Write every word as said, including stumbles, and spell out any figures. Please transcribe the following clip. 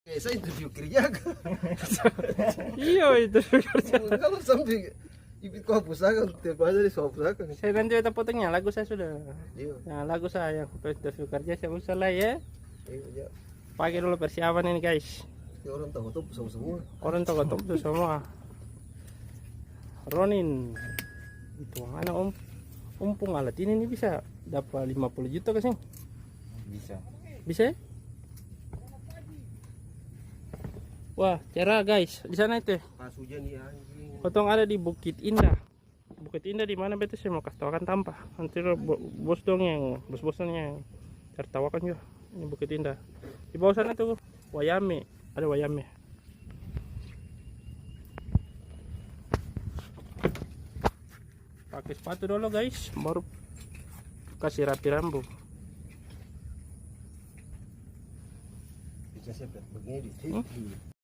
Eh, saya interview kerja. Iyo, itu kerja. Kalau sampai Ipit ko hapus akang, tiap hari dia su hapus akang. Saya nanti beta potongnya lagu saya sudah. Iya. Nah, lagu saya yang interview kerja saya usah lah ya. Iya, iya. Pake dulu persiapan ini, guys. Ya, orang tahu tuh sama semua. Orang tahu tuh semua. Ronin. Itu mana, Om? Om pung alat ini nih bisa dapat lima puluh juta kasih. Bisa. Bisa ya? Wah, cerah, guys. Di sana itu. Pas hujan nih, anjing. Kotong ada di Bukit Indah. Bukit Indah di mana, beta seng mau kas tau akang tampa. Nanti lo bo-, bos dong yang, bos-bos dong yang cari tau akang jua. Ini Bukit Indah. Di bawah sana tuh Wayame, ada Wayame. Pake sepatu dolo, guys, baru kasih rapi rambu. Bisa sampai begini. Hmm?